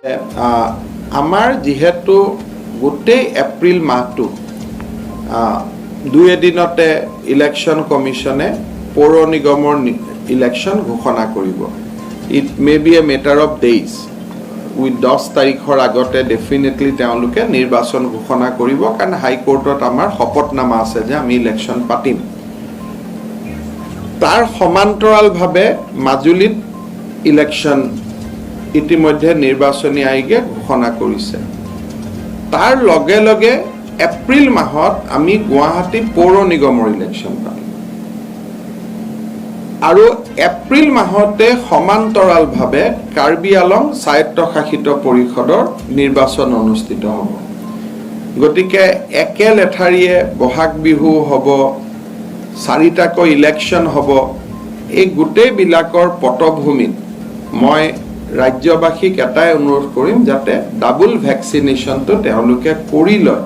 আমাৰ যিহেতু গোটেই এপ্ৰিল মাহটো দুই এদিনতে ইলেকশ্যন কমিশ্যনে পৌৰ নিগমৰ ইলেকশ্যন ঘোষণা কৰিব। It may be a matter of days with 10 তাৰিখৰ আগতে ডেফিনেটলি তেওঁলোকে নিৰ্বাচন ঘোষণা কৰিব, কাৰণ হাইকোৰ্টত আমাৰ শপতনামা আছে যে আমি ইলেকশ্যন পাতিম। তাৰ সমান্তৰালভাৱে মাজুলীত ইলেকশ্যন ইতিমধ্যে নিৰ্বাচনী আয়োগে ঘোষণা কৰিছে। তাৰ লগে লগে এপ্ৰিল মাহত আমি গুৱাহাটী পৌৰ নিগমৰ ইলেকশ্যন পাতিম আৰু এপ্ৰিল মাহতে সমান্তৰালভাৱে কাৰ্বি আলং স্বায়ত্তশাসিত পৰিষদৰ নিৰ্বাচন অনুষ্ঠিত হ'ব। গতিকে একে লেঠাৰিয়ে বহাগ বিহু হ'ব, চাৰিটাকৈ ইলেকশ্যন হ'ব। এই গোটেইবিলাকৰ পটভূমিত মই ৰাজ্যবাসীক এটাই অনুৰোধ কৰিম যাতে ডাবল ভেকচিনেশ্যনটো তেওঁলোকে কৰি লয়।